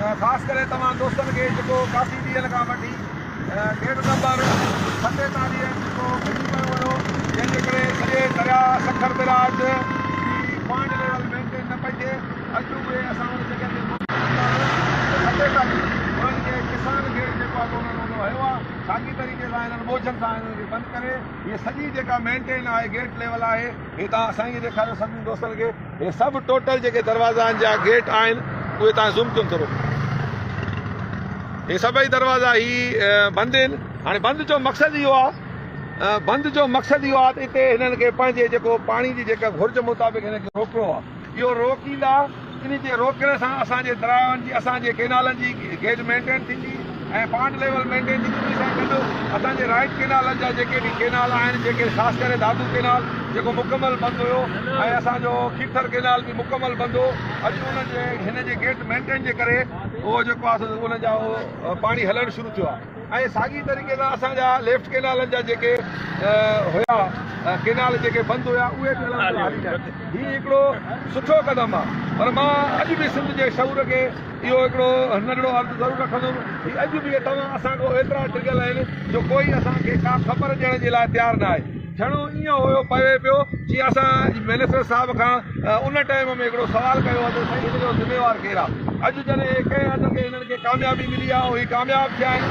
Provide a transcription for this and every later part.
خاص ڪري توهان دوستن کي جيڪو ڪافي ڏينهن کان وٺي گيٽ نمبر 47 جيڪو ڀڄي پيو هيو جنهن جي ڪري سڄي درياء سکر بئراج جي پوائنٽ ليول مينٽين نه پئي ٿئي اڄ اهي اسان ان جڳهه تي موجود آهيون 47 انهن کي ڪسان گيٽ جيڪو آهي انهن اونو هنيو آهي ساڳي طريقي سان انهن ٻوجهن سان انهن کي بند ڪري هي سڄي جيڪا مينٽين آهي گيٽ ليول آهي هي توهان سائين کي ڏيکاريو سڀني دوستن کي هي سڀ ٽوٽل جيڪي دروازن جا گيٽ آهن اهي توهان زوم ڪيو ٿورو هي سڀئي دروازا هي بند آهن هاڻي بند جو مقصد اهو آهي بند جو مقصد اهو آهي ته هتي هنن کي پنهنجي جيڪو پاڻي جي جيڪا گهرج مطابق هن کي روڪڻو آهي اهو روڪيندا ان جي روڪڻ سان اسان جي دريائن جي اسان جي ڪينالن جي گيج مينٽين ٿيندي ۽ پانڊ ليول مينٽين ٿيندي انهي سان گڏ اسان جي رائيٽ ڪينالن جا جيڪي به ڪينال آهن جيڪي خاص ڪري دادو ڪينال جيڪو مڪمل بند هيو ۽ اسان جو کيرٿر ڪينال به مڪمل بند هو اڄ ان جي هن جي گيٽ مينٽين جي ڪري اهو جيڪو آهي ان جا اهو پاڻي هلڻ شروع ٿيو آهي ۽ ساڳي طريقي سان اسان جا ليفٽ ڪينالن جا جيڪي هيا ڪينال جيڪي بند هيا اهي به الحمد لله هلي ويا هي هڪڙو سٺو قدم آهي پر مان اڄ به سنڌ جي شعور کي اهو هڪڙو ننڍڙو عرض ضرور رکندم هي اڄ به توهان اسان کان ايترا ڊگل آهن جو ڪوئي اسان کي ڪا خبر ڏيڻ جي لاء تيار نه آهي ٿيڻو ائين هيو پوي پيو جيئن اسان مئنسٽر صاحب کان ان ٽائيم ۾ هڪڙو سوال ڪيو هو ته سائين هن جو ذميوار ڪير آ اڄ جڏهن هي ڪنهن حد تي هنن کي ڪاميابي ملي آ ۽ هي ڪامياب ٿيا آهن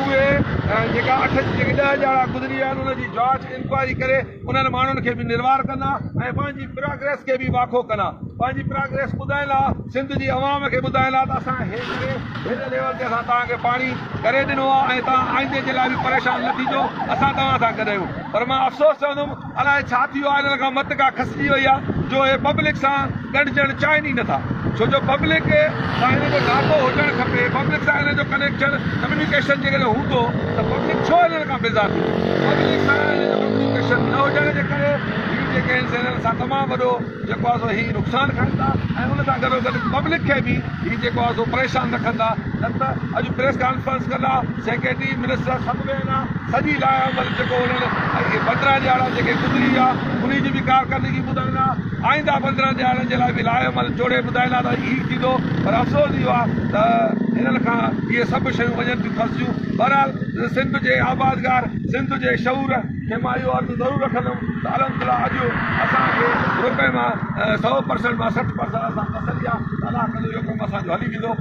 اهي جيڪا اٺ جيڪي ڏهه ڄاڙا گذري ويا آهن ان جي جاچ انڪوائري ڪري انهن ماڻهن کي به نروار ڪندا ۽ پنهنجي پراگريس کي به واکو ڪندا پنهنجي پراگريس ٻڌائيندا سنڌ جي عوام کي ٻڌائيندا ته اسان هي ڪري هن ليول تي اسان توهان کي پاڻي ڪري ڏنو آهي ۽ توهان آئيندي جي لاء به پريشان نه ٿيجو اسان توهان سان گڏ آهيون پر مان افسوس چوندم الائي ڇا ٿي ويو آهي انهن کان مت ڪا کسجي وئي آهي جو اهي پبلڪ سان ڳنڍجڻ چاهين ئي نٿا ڇو جو پبلڪ سان انهن جو ناتو هجڻ کپي پبلڪ سان انهن جو ڪنيڪشن ڪميونيڪيشن جيڪڏهن هوندو ته پبلڪ ڇو انهن کان بيزار ٿيندي پبلڪ سان انهن جو ڪميونيڪيشن نه هجڻ جي ڪري هي جيڪي آهن سي انهن سان تمام وڏو جيڪو آهي سو هي نقصان کڻن ٿا ۽ ان سان گڏو گڏ پبلڪ کي به هي جيڪو آهي سو پريشان رکن ٿا نه ته اڄ پريس ڪانفرنس ڪندا سيڪريٽري منسٽر سڀ ويهندا سڄي لاء عمل جيڪو انهن اهي 15 ڏهاڙا جيڪي گذري ويا انهي جي به ڪارڪردگي ٻڌائيندا آئنده 15 ڏهاڙن جي لاء به لاء عمل جوڙي ٻڌائيندا ته هي ٿيندو پر افسوس اهو آهي ته هنن کان اهي سڀ شيون وڃن ٿيون کسجيون بهرحال سنڌ جي آبادگار سنڌ جي شعور کي مان اهو عرض ضرور رکندم ته الحمدلله اڄ اسان کي روپئي مان 100 پرسنٽ مان 60 پرسنٽ اسان تسلي آ ته الله ڪندو اهو ڪم اسان جو هلي ويندو.